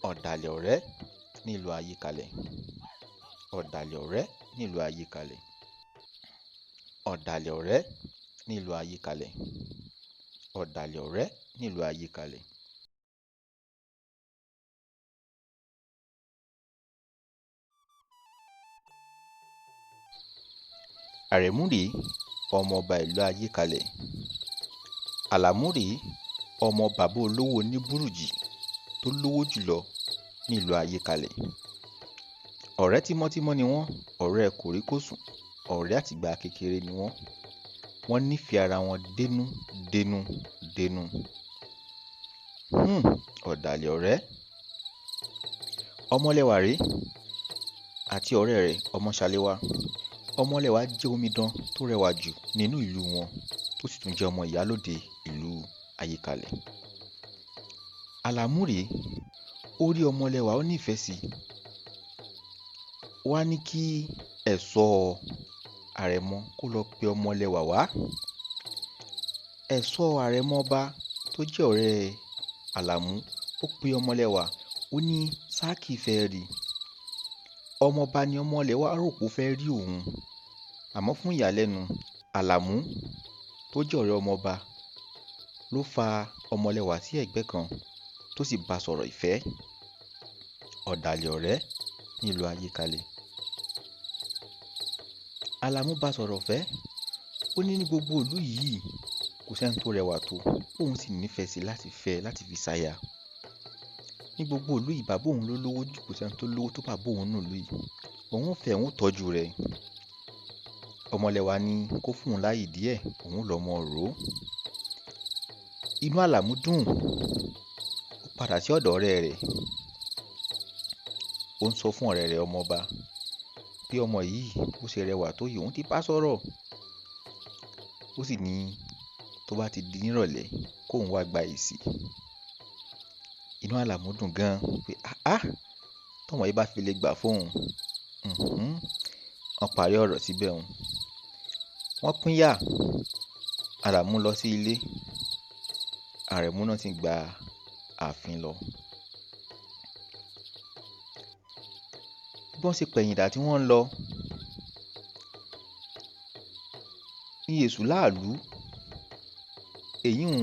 Ọ̀dàlẹ̀ ọ̀rẹ́ nílùú Ayíkalẹ̀. Ọ̀dàlẹ̀ ọ̀rẹ́ nílùú Ayíkalẹ̀. Ọ̀dàlẹ̀ ọ̀rẹ́ nílùú Ayíkalẹ̀. Ọ̀dàlẹ̀ ọ̀rẹ́ nílùú Ayíkalẹ̀. Àrẹ̀mú rèé, ọmọọba ìlú Ayíkalẹ̀. Àlàmú rèé, ọmọ bàbá olówó oníbúrùjì tó lówó jùlọ nílùú Ayíkalẹ̀. Ọ̀rẹ́ tímọ́tímọ́ ni wọ́n, ọ̀rẹ́ kòríkòsùn, ọ̀rẹ́ àtìgbà kékeré ni wọ́n. Wọ́n nífẹ̀ẹ́ ara wọn dénú dénú dénú. Ọ̀dàlẹ̀ ọ̀rẹ́. Ọmọlẹ́wà rèé àti ọ̀rẹ́ rẹ̀ Ọmọṣaléwá. Ọmọlẹ́wà jẹ́ omidan tó rẹwà jù nínú ìlú wọn, tó sì tún jẹ́ ọmọ ìyálóde ìlú Ayíkalẹ̀. Àlàmú rèé, ó rí Ọmọlẹ́wà, ó nífẹ̀ẹ́ sí i. Ó wá ní kí ẹ̀ṣọ́ Àrẹ̀mọ kó lọ pe Ọmọlẹ́wà wá. Ẹ̀ṣọ́ Àrẹ̀mọ ọba tó jẹ́ ọ̀rẹ́ Àlàmú, ó pe Ọmọlẹ́wà, ó ní Sákì fẹ́ rí i. Ọmọọba ni Ọmọlẹ́wà rò pé ó fẹ́ rí òun. Àmọ́ fún ìyàlẹ́nu, Àlàmú tó jẹ́ ọ̀rẹ́ ọmọọba ló fa Ọmọlẹ́wà sí ẹ̀gbẹ́ kan tó sì bá sọ̀rọ̀ ìfẹ́. Ọ̀dàlẹ̀ ọ̀rẹ́ nílùú Ayíkalẹ̀. Àlàmú bá sọ̀rọ̀ ìfẹ́. Ó ní ní gbogbo ìlú yìí kò sẹ́ni tó rẹwà tó, òun sì nífẹ̀ẹ́ sí láti fẹ́ láti fi ṣaya. Ní gbogbo ìlú yìí, bàbá òun ló lówó jù, kò sẹ́ni tó lówó tó bàbá òun nínú ìlú yìí. Òun ó fẹ́, òun ó tọ́jú rẹ̀. Ọmọlẹ́wà ní kó fún òun láàyè díẹ̀, òun lọ mọ rò ó. Inú Àlàmú dùn. Ó padà sí ọ̀dọ̀ ọ̀rẹ́ rẹ̀. Ó ń sọ fún ọ̀rẹ́ rẹ̀ ọmọọba pé ọmọ yìí bó ṣe rẹwà tó yìí, òun ti bá sọ̀rọ̀. Ó sì ní tó bá ti di nírọ̀lẹ́ kóun wá gba èsì. Inú Àlàmú dùn gan pé àá, tọ́mọ yìí bá fi lè gbà fún òun. Wọ́n parí ọ̀rọ̀ síbẹ̀ òun. Wọ́n pínyà. Àlàmú lọ sí ilé. Àrẹ̀mú náà sì gba ààfin lọ. Bí wọ́n ṣe pẹ̀yìndà tí wọ́n ń lọ, ní èṣù láàlú, èyí ń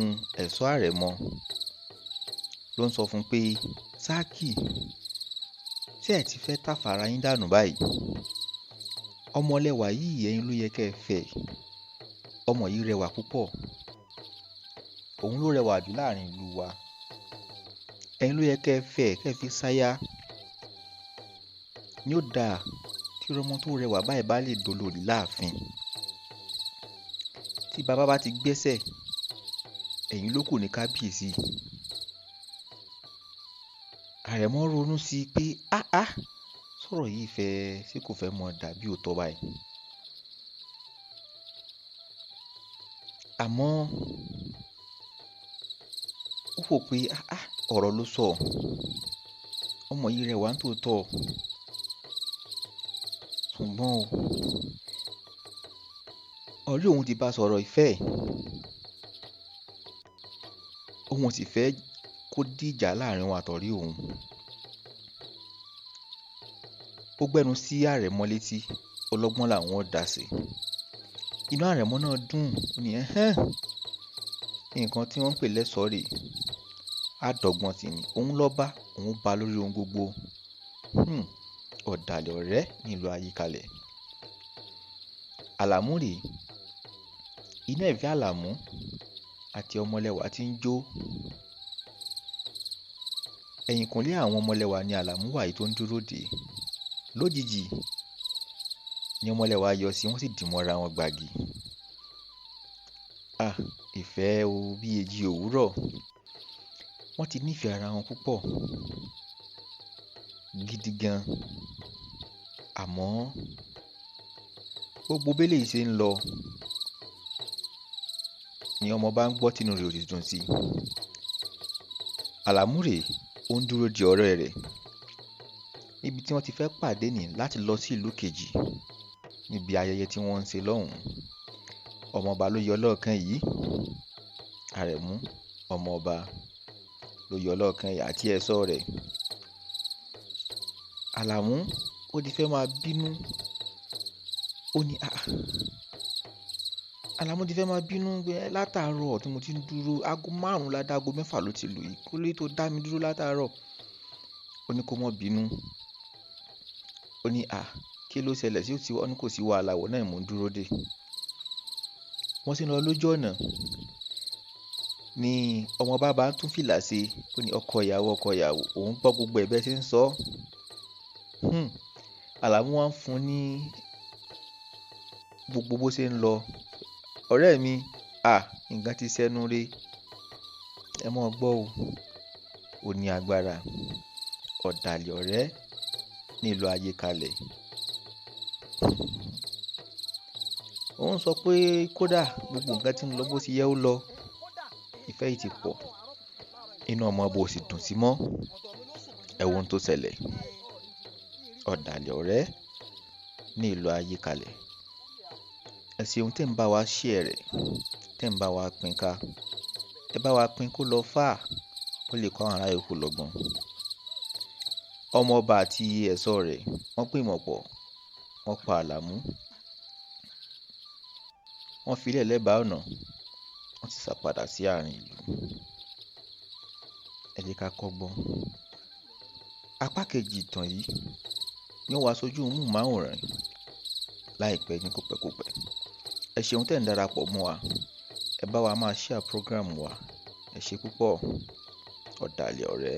ẹ̀ṣọ́ Àrẹ̀mọ ló ń sọ fún un pé Sákì, ṣé ẹ ti fẹ́ tàfàrà yín dànù báyìí? Ọmọlẹ́wà yìí ẹ̀yin ló yẹ kí ẹ fẹ́. Ọmọ yìí rẹwà púpọ̀. Òun ló rẹwà jù láàrin ìlú wa. Ẹ̀yin ló yẹ kí ẹ fẹ́, kí ẹ fi ṣaya. Ní ó dáa tí ọmọ tó rẹwà báyìí bá lè dolórí láàfin. Tí bàbá bá ti gbéṣẹ̀, ẹ̀yin ló kù ní kábíyèsí. Àrẹ̀mọ ronú sí i pé áá, sọ̀rọ̀ yìí fẹ́, ṣé kò fẹ́ mọ̀ dàbí òótọ́ báyìí. Àmọ́ ó wò pé áá, ọ̀rọ̀ ló sọ. Ọmọ yìí rẹwà ń tòótọ́. Ṣùgbọ́n o, ọ̀rẹ́ òun ti bá sọ̀rọ̀ ìfẹ́. Òun sì fẹ́ kó dìjà láàrin òun àtọ̀rẹ́ òun. Ó gbẹ́nu sí Àrẹ̀mọ létí, ọlọ́gbọ́n làwọn ó dá sí. Inú Àrẹ̀mọ náà dùn, ó ní ẹ̀hẹ́n, nǹkan tí wọ́n ń pè lẹ́ṣọ̀ọ́ rèé. Á dọ́gbọ́n sí ni, òun ló bá, òun bá lórí ohun gbogbo. Ọ̀dàlẹ̀ ọ̀rẹ́ nílùú Ayíkalẹ̀. Àlàmú rèé, iná ìfẹ́ Àlàmú àti Ọmọlẹ́wà tí ń jó. Ẹ̀yìnkùlé àwọn Ọmọlẹ́wà ni Àlàmú wà yìí tó ń dúró dè. Lójijì ni Ọmọlẹ́wà yọ sí, wọ́n sì dì mọ́ra wọn gbàgì. À, ìfẹ́ o bí èjì òwúrọ̀. Wọ́n ti nífẹ̀ẹ́ ara wọn púpọ̀ gidi gan. Àmọ́ gbogbo bí eléyìí ṣe ń lọ ni ọmọọba ń gbọ́ tínú rẹ̀ ò sì dùn sí. Àlàmú rèé, ó ń dúró de ọ̀rẹ́ rẹ̀ níbi tí wọ́n ti fẹ́ pàdé ní láti lọ sí ìlú kejì níbi ayẹyẹ tí wọ́n ń ṣe lọ́hùn-ún. Ọmọọba ló yọ lọ́ọ̀kan yìí. Àrẹ̀mú ọmọọba ló yọ lọ́ọ̀kan yìí àti ẹ̀ṣọ́ rẹ̀. Àlàmú ó ti fẹ́ máa bínú. Ó ní Àlàmú ti fẹ́ máa bínú pé látàárọ̀ tí mo ti ń dúró, aago 5 ládá, aago 6 ló ti lù yìí, kó lè tó dá mi dúró látàárọ̀. Ó ní kó má bínú. Ó ní kí ló ṣẹlẹ̀ sí òtí? Ó ní kò sí wàhálà, ìwọ náà mò ń dúró dè. Wọ́n sì ń lọ lójú ọ̀nà ni ọmọ bàbá tún fìlà ṣe. Ó ní ọkọ ìyàwó, ọkọ ìyàwó, òun gbọ́ gbogbo ẹ̀ bẹ́ẹ̀ ṣe ń sọ. Àlàmú wá ń fún ní gbogbo bó ṣe ń lọ. Ọ̀rẹ́ mi, nǹkan ti ṣẹnu re. Ẹ mọ́ gbọ́ o. Ó ní agbára. Ọ̀dàlẹ̀ ọ̀rẹ́ nílò ayé kalẹ̀. Ó ń sọ pé kódà gbogbo nǹkan tí ń lọ bó ṣe yẹ ó lọ. Ìfẹ́ yìí ti pọ̀. Inú ọmọ bò sì dùn sí mọ́. Ẹ wo ohun tó ṣẹlẹ̀. Ọ̀dàlẹ̀ ọ̀rẹ́ nílò ayé kalẹ̀. Ẹ ṣeun tí ń bá wa share rẹ̀, tí ń bá wa pín ká. Ẹ bá wa pín kó lọ fà, kó lè kọ́ àwọn ará yòókù lọ́gbọ́n. Ọmọ ọba àti ẹ̀ṣọ́ rẹ̀ wọ́n gbìmọ̀ pọ̀, wọ́n pa Àlàmú. Wọ́n fi ilẹ̀ lẹ́bàá ọ̀nà, wọ́n sì sá padà sí àárín ìlú. Ẹ jẹ́ ká kọ́gbọ́n. Apá kejì ìtàn yìí ni ó wá sójú móhùnmáwòrán láìpẹ́ ní kópẹ́kópẹ́. Ẹ ṣeun tẹ́ ń darapọ̀ mọ́ wa. Ẹ bá wa máa share program wa. Ẹ ṣé púpọ̀. Ọ̀dàlẹ̀ ọ̀rẹ́.